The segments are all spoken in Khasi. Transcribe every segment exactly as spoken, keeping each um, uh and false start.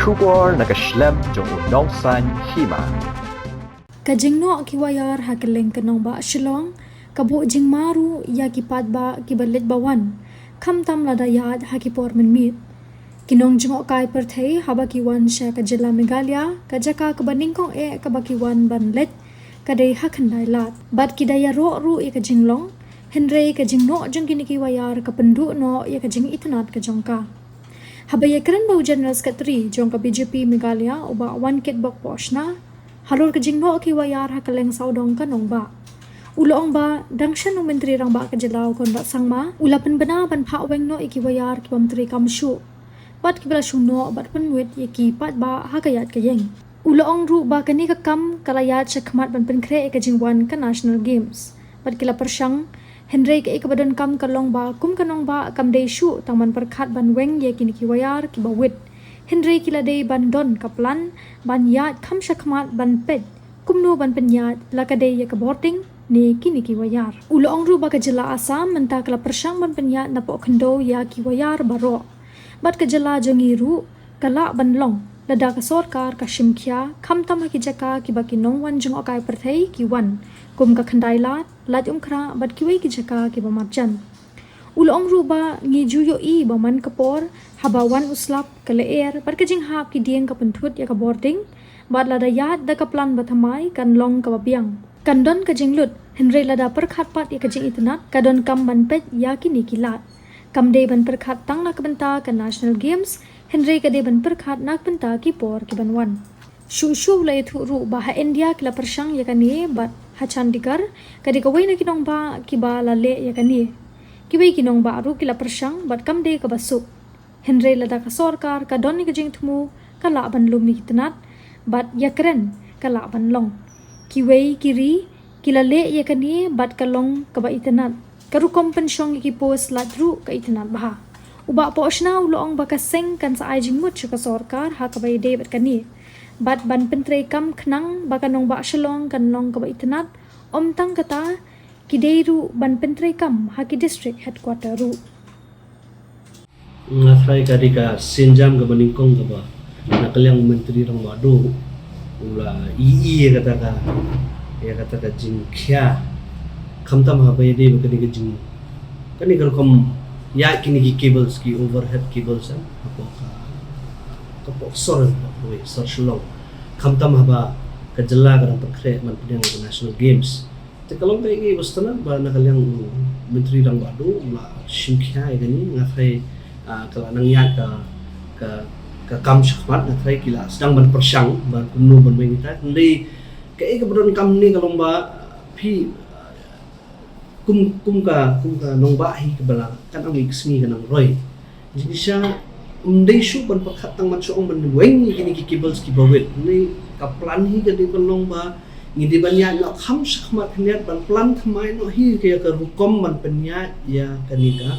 Khubor na ka shlem jong u Nongsaiñ Hima. Ka jingnoh ki waiar ha kylleng ka nongbah Shillong ka buh jingma ruh ïa ki paidbah kiba leit ba wan, khamtam lada ïaid ha ki por mynmiet. Ki nongjngohkai pyrthei haba ki wan sha ka jylla Meghalaya, ka jaka kaba nyngkong eh kaba ki wan ban leit ka dei ha Khyndai Lad. Bad ki da ïaroh ruh ïa ka jinglong, hynrei ka jingnoh jong kine ki waiar ka pynduh noh ïa ka jingitynnad ka jong ka. Haba ïakren bad u General Secretary jong ka B J P Meghalaya, u Bah Wankitbok Pohshna, halor ka jingnoh ki waiar ha kylleng sawdong ka nongbah, u la ong ba dang shen u Myntri Rangbah ka jylla u Conrad Sangma u la pynbna ban phah weng noh ïa ki waiar ki bym treikam shuh bad kiba la shu noh bad pynwit ïa ki paidbah ha ka ïaid ka ïeng. U la ong ruh ba kane ka kam ka la ïaid shakhmat ban pynkhreh ïa ka jingwan ka National Games. Bad ki la pyrshang, hynrei kaei kaba donkam ka long ba kum ka nongbah kam dei shuh tang ban pyrkhat ban weng ïa kine ki waiar kiba wit, hynrei ki la dei ban don ka plan ban ïaid kham shakhmat ban peit kumno ban pynïaid, la ka dei ïa ka bording ne kine ki waiar. U la ong ruh ba ka jylla Assam mynta ka la pyrshang ban pynïaid napoh khyndew ïa ki waiar baroh. Bad ka jylla jong ngi ruh ka lah ban long lada ka sorkar ka shim khia, khamtam ha ki jaka kiba ki nongwan jngohkai pyrthei ki wan, kum ka Khyndai Lad, Laitumkhrah bad kiwei ki jaka kiba marjan. U la ong ruh ba ngi ju ïohi ba man ka por, haba wan u slap, ka lyer bad ka jinghap ki dieng ka pynthut ïa ka bording, bad lada ïaid da ka plan ba thymmai kan long kaba biang. Kan don ka jinglut, hynrei lada pyrkhat pat ïa ka jingitynnad, ka donkam ban peit ïa kine ki lad. Kam dei ban pyrkhat tang na ka bynta ka National Games, hynrei ka dei ban pyrkhat na ka bynta ki por ki ban wan. Shuh shuh u la ïathuh ruh ba ha India ki la pyrshang ïa kane bad ha Chandigarh ka dei kawei na ki nongbah kiba la leh ïa kane. Kiwei ki nongbah ruh ki la pyrshang bad kam dei kaba suk. Hynrei lada ka sorkar ka don ïa ka jingthmu, ka lah ban lum ïa ki tnat bad ïakren ka lah ban long. Kiwei ki ri ki la leh ïa kane bad ka long kaba itynnad. Ka rukom pynshong ïa ki post lait ruh ka itynnad bha. U Bah Pohshna u la ong ba ka seng kan sa ai jingmut sha ka sorkar ha kaba ïadei bad kane, bad ban pyntreikam khnang ba ka nongbah Shillong kan long kaba itynnad. Ym tang kata, ki dei ruh ban pyntreikam ha ki district headquarter ruh. Nga tharai ka dei ka sienjam kaba nyngkong kaba na ka liang u Myntri Rangbah Duh u la ïohi ïa kata ka, ïa kata ka jingkhia, khamtam haba ïadei bad kane ka jing, kane ka rukom ïa kine ki cables, ki overhead cables, eh, hapoh ka, hapoh sor, hapoh sor Shillong. Khamtam haba ka jylla ka dang pynkhreh ban pdiang ka National Games. Te ka long kaei kaei ba sngewtynnat ba na ka liang u Myntri Rangbah Duh u la shim khia ïa kane. Nga tharai, ah, ka la nang ïaid ka, ka, ka kam shakhmat, nga tharai ki la sdang ban pyrshang ba kumno ban weng ïa kata. Hynrei kaei kaba donkam hangne ka long ba, ah, phi, ah, kum, kum ka, kum ka nongbah hi kaba la, kan ym ïohi ka sngi ka nang roi. Jingshisha ym dei shuh ban pyrkhat tang ban shu ong ban weng ïa kine ki cables kiba wit. Hynrei ka plan hi ka dei ban long ba ngi dei ban ïaid noh kham shakhmat khyndiat, ban plan thymmai noh hi ïa ka rukom ban pynïaid ïa kane ka,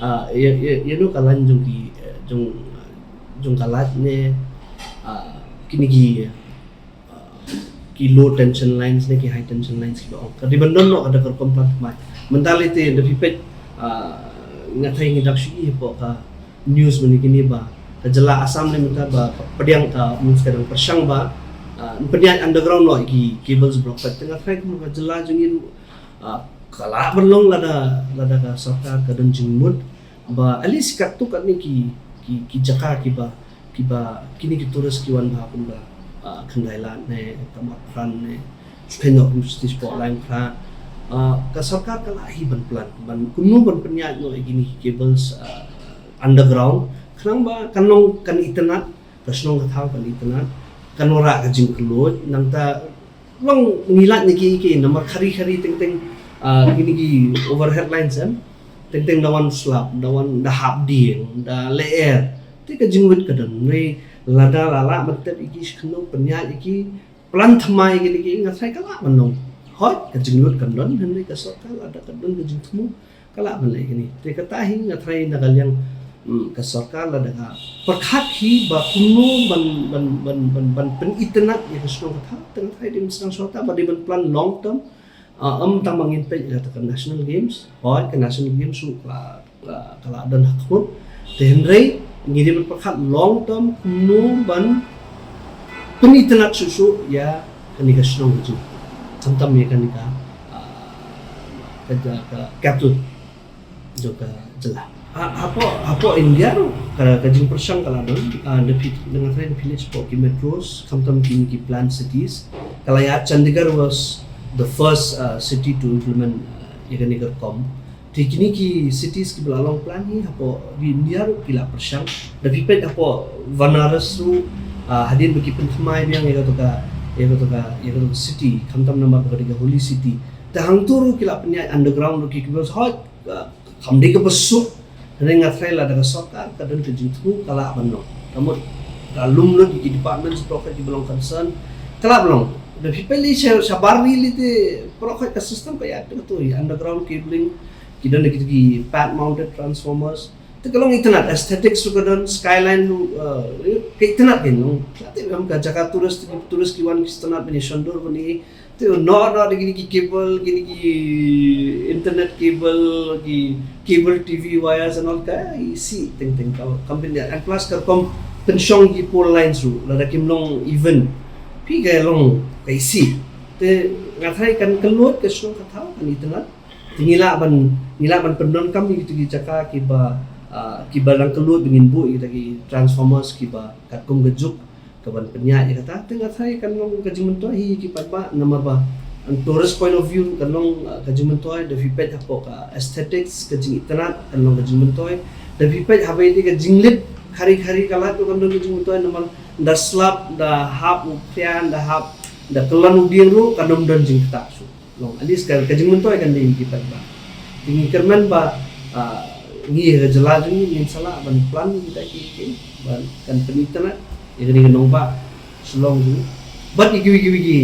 ah, ïa, ïa, ïa, you know, ka line jong ki, eh, jong, jong ka light ne, ah, kine ki, uh, ki low tension lines ne ki high tension lines kiba ong. Ka dei ban don noh kata ka rukom plan thymmai. Mynta lei te lada phi peit, uh, nga tharai ngi dap shu ïohi hapoh ka news mynne kine ba ka jylla Assam ne mynta ba ka pdiang ka, mynta ka dang pyrshang ba, uh, pynïaid underground noh ïa ki cables ba la peit. Te nga tharai kum ka jylla jong ngi ruh, uh, ka lah ban long lada, lada ka sorkar ka don jingmut ba at least katto katne ki, ki, ki jaka kiba, kiba kine ki tourist ki wan bha kumba, ah, Khyndai Lad ne, Tamappran ne, shu kheiñ noh kum shatei shapoh Laitumkhrah. Ah, ka sorkar ka lah hi ban plan ban kumno ban pynïaid noh ïa kine ki cables, ah, underground. Khnang ba kan long kan itynnad, ka shnong ka thaw kan itynnad, kan wanrah ka jingkylluid, nangta long ngi lait na ki, ki namar khari khari teng teng, ah, kine ki overhead lines em. Teng teng da wan slap, da wan, da hap dieng, da lyer. Te ka jingwit ka don. Hynrei lada la lah ban tep ïa ki shi khyndew, pynïaid ïa ki, plan thymmai ïa kine ki, nga tharai ka lah ban long. Hooid, ka jingwit kan don, hynrei ka sorkar lada ka don ka jingthmu, ka lah ban leh kine. Te kata hi nga tharai na ka liang, mm, ka sorkar lada ka pyrkhat hi ba kumno ban, ban, ban, ban, ban pynitynnad ïa ka shnong ka thaw, te nga tharai dei ban sdang shuwa kata ba dei ban plan long term. Ah, ym tang ba ngin peit ïa kata ka National Games, hooid ka National Games ruh ka, ka, ka la don ha khmut. Te hynrei Ngi dei ban pyrkhat long term kumno ban pynitynnad shuh shuh ïa kane ka shnong ka jong ngi. Khamtam ïa kane ka, ah, ka, ka, ka capital jong ka jylla. Ha, hapoh, hapoh India ruh ka, ka jingpyrshang ka la don, ah, da phi, da nga tharai da phi leit shapoh ki metros, khamtam kine ki planned cities. Ka la ïa Chandigarh was the first, ah, city to implement, ah, ïa kane ka rukom. Te kine ki cities kiba la long plan hi hapoh ri India ruh ki la pyrshang. Da phi peit hapoh Vanaras ruh, ah, hadien ba ki pynthymmai biang ïa kato ka, ïa kato ka, ïa kato ka city, khamtam namar ba ka dei ka holy city. Te hangto ruh ki la pynïaid underground ruh ki, kiba hoi, ah, kam dei kaba suk. Hynrei nga tharai lada ka sorkar ka don ka jingthmu ka lah ban long. Ka mut ka lum lut ïa ki departments baroh kiba long concern ka lah ban long. Da phi peit lei sha, shabar ri lei te baroh ka system ka ïa, te kato ïa underground cabling, ki don da ki, ki pad mounted transformers. Te ka long itynnad, aesthetics ruh ka don, skyline ruh, eh, ka itynnad kan long. Te em ka jaka tourist, tourist ki wan ki sngewtynnad ban ïa shon dur ban ïa. Te noh noh da kine ki cable, kine ki internet cable, ki cable T V wires and all, ka isih teng teng ka company. And plus ka rukom pynshong ki pole lines ruh, lada kim long even, phi, ka long ka isih. Te nga tharai kan kylluid ka shnong ka thaw, kan itynnad. Te ngi lah ban, ngi lah ban pyndonkam ïa kito ki jaka kiba, ah, kiba dang kylluid ba ngin buh ïa kita ki transformers kiba katkum ka juk kaban pynïaid ïa kata. Te nga tharai kan long ka jingmyntoi hi ki paidbah, namar ba on tourist point of view kan long, ah, ka jingmyntoi. Da phi peit hapoh ka aesthetics, ka jingitynnad, kan long ka jingmyntoi. Da phi peit haba ïadei ka jinglip, khari khari ka lait ruh kan long ka jingmyntoi, namar da slap, da hap u phria, da hap, da kyllon u dieng ruh kan ym don jingktah shuh. Long, at least ka, ka jingmyntoi kan dei ïa ki paidbah. Te ngi kyrmen ba, ah, ngi ha ka jylla jong ngi ngin sa lah ban plan ïa kita ki, ki, ban kan pynitynnad ïa kane ka nongbah Shillong jong ngi. Bad ïa kiwei kiwei ki,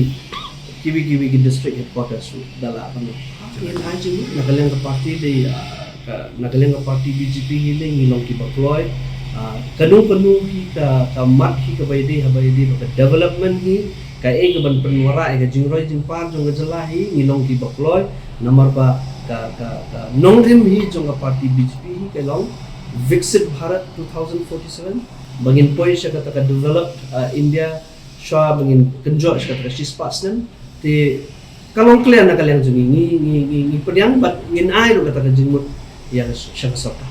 kiwei kiwei ki district headquarters ruh da lah ban long. Ngin ai jingmut na ka liang ka party dei, ah, ka, na ka liang ka party B J P hi lei ngi long kiba kloi. Ah, kano kano hi ka, ka mat hi kaba ïadei, haba ïadei bad ka development hi, kaei kaban pynwanrah ïa ka jingroi jingpar jong ka jylla hi, ngi long kiba kloi. Namar ba ka, ka, ka nongrim hi jong ka party B J P hi ka long Viksit Bharat two thousand forty-seven, ba ngin poi sha kata ka developed, ah, India, shwa ba ngin kynjoh sha kata ka shispah snem. Te ka long clear na ka liang jong ngi, ngi, ngi, ngi, ngi pdiang bad ngin ai ruh kata ka jingmut ïa ka, sha ka sorkar.